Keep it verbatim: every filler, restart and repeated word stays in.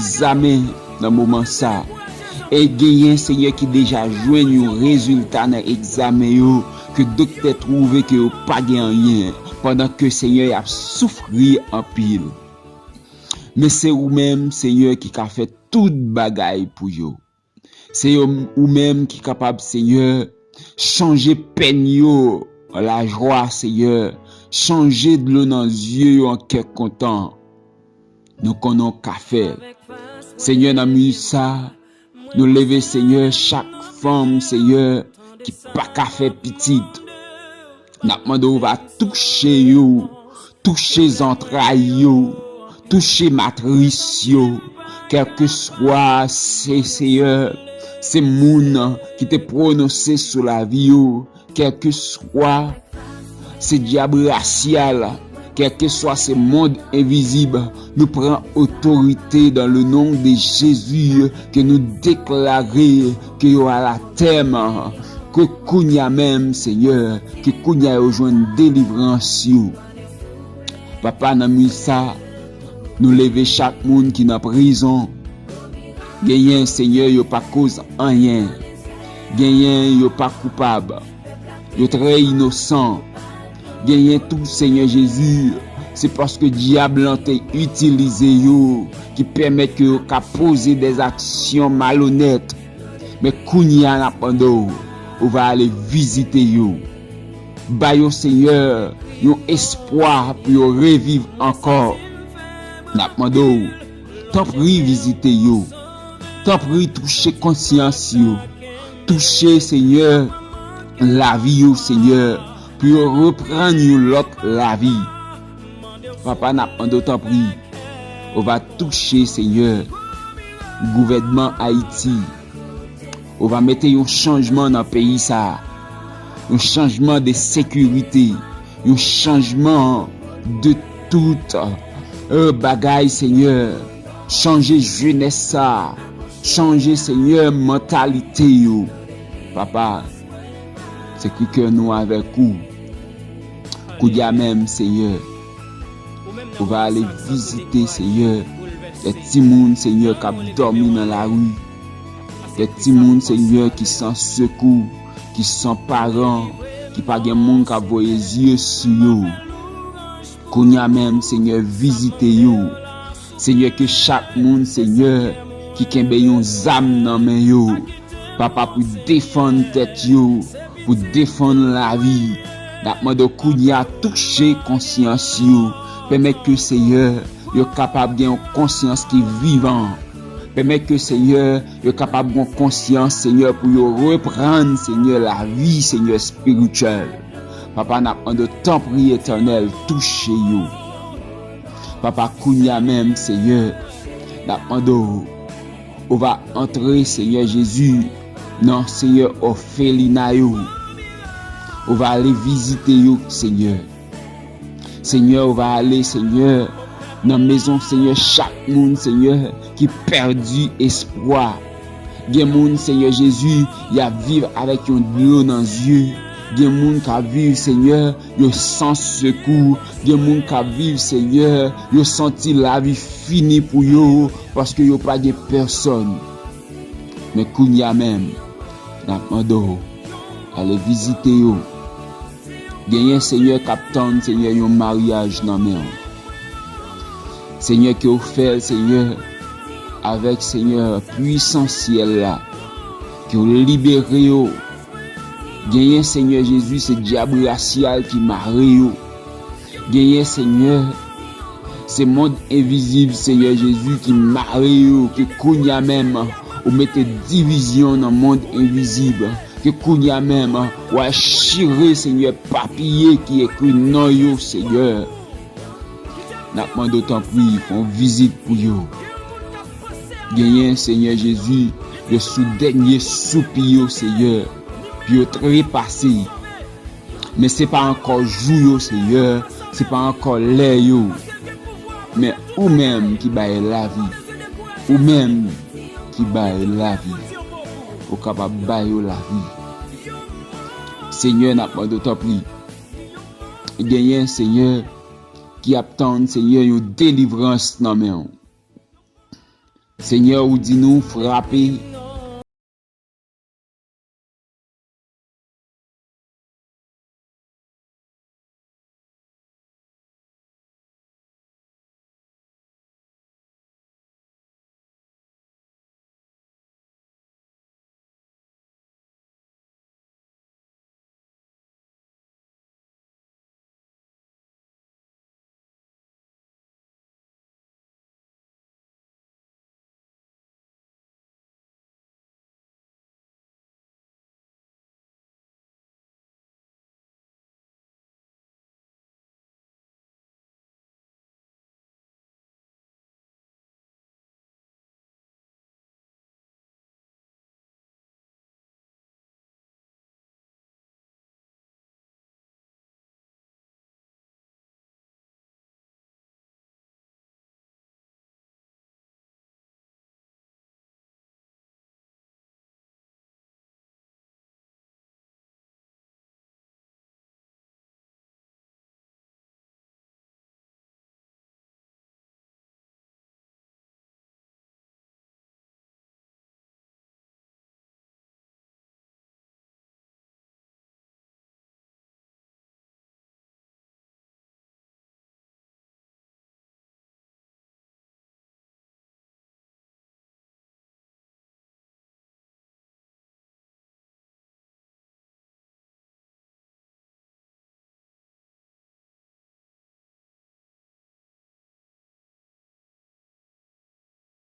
egzamen nan moman sa. E genyen, Senyè, ki deja jwenn yon rezilta nan egzamen yo, ke doktè twouve ke yo pa gen anyen, pandan ke, Senyè, y ap soufri anpil. Men se ou menm, Senyè, ki ka fè tout bagay pou yo. Se yo, ou menm ki kapab, Senyè, chanje pèn yo an lajwa, Senyè. Chanje dlo nan zye yo an kè kontan. Nou konnen w ka fè. Senyè, nan minit sa, nou leve, Senyè, chak fanm, Senyè, ki pa ka fè pitit. N ap mande w va touche yo, touche zantray yo, touche matris yo, kèlkeswa se, Seyè, se moun ki te pwononse sou lavi yo, kèlkeswa se dyab rasyal, kèlkeswa se mond envizib, nou pran otorite dans le nom de Jésus, ke nou deklare ke yo alatèm, ke kounye a menm, Senyè, ke kounye a yo jwenn delivrans yo. Papa, nan minit sa, nou leve chak moun ki nan prizon. Genyen, Senyè, yo pa koz anyen. Genyen, yo pa koupab. Yo trè inosan. Genyen tou, Senyè Jezi, se paske dyab lan te itilize yo ki pèmèt ke yo ka poze dèzaksyon malonèt. Men kounye a, n ap mande w, ou va ale vizite yo. Ba yo, Senyè, yon espwa pou yo reviv ankò. N ap mande w, tanpri vizite yo. Tanpri touche konsyans yo. Touche, Senyè, lavi yo, Senyè, pou yo reprann yon lòt lavi. Papa, n ap mande w, tanpri, ou va touche, Senyè, gouvènman Ayiti. Ou va mete yon chanjman nan peyi sa a. Yon chanjman de sekirite. Yon chanjman de tout, euh, bagay, Senyè. Chanje jenès sa a. Chanje, Senyè, mantalite yo. Papa, se kri kè nou avèk ou. Kounye a menm, Senyè, ou va ale vizite, Senyè, de timoun, Senyè, k ap dòmi nan lari. De timoun, Senyè, ki san sekou, ki san paran, ki pa gen moun k ap voye zye sou yo. Kounye a menm, Senyè, vizite yo. Senyè, ke chak moun, Senyè, ki kenbe yon zam nan men yo, Papa, pou defann tèt yo, pou defann lavi. N ap mande w kounye a touche konsyans yo. Pèmèt ke, Senyè, yo kapab gen yon konsyans ki vivan. Pèmèt ke, Senyè, yo kapab gen yon konsyans, Senyè, pou yo reprann, Senyè, lavi, Senyè, espirityèl. Papa, n ap mande w, tanpri, Etènèl, touche yo. Papa, kounye a menm, Senyè, n ap mande w, ou va antre, Senyè Jezi, nan, Senyè, òfelina yo. Ou va ale vizite yo, Senyè. Senyè, ou va ale, Senyè, nan mezon, Senyè, chak moun, Senyè, ki pèdi espwa. Gen moun, Senyè Jezi, y ap viv avèk yon dlo nan zye. Gen moun k ap viv, Senyè, yo san sekou. Gen moun k ap viv, Senyè, yo santi lavi fini pou yo, paske yo pa gen pèsòn. Men kounye a menm, n ap mande w, ale vizite yo. Genyen, Senyè, k ap tann, Senyè, yon maryaj nan men w. Senyè, ke w fè l, Senyè, avèk, Senyè, pwisans syèl la. Ke w libere yo. Genyen, Senyè Jezi, se dyab rasyal ki mare yo. Genyen, Senyè, se mond envizib, Senyè Jezi, ki mare yo, ke kounye a menm, ou mete divizyon nan mond envizib. Ke kounye a menm, w al chire, Senyè, papiye ki ekri non yo, Senyè. N ap mande w, tanpri, fè yon vizit pou yo. Genyen, Senyè Jezi, yo sou dènye soupi yo, Senyè, pou yo trepase. Men se pa ankò jou yo, Senyè, se pa ankò lè yo. Men ou menm ki bay lavi. Ou menm ki bay lavi. Ou kapab ba yo lavi. Senyè, n ap mande w, tanpri. Genyen, Senyè, ki ap tann, Senyè, yon delivrans nan men w. Senyè, ou di nou frape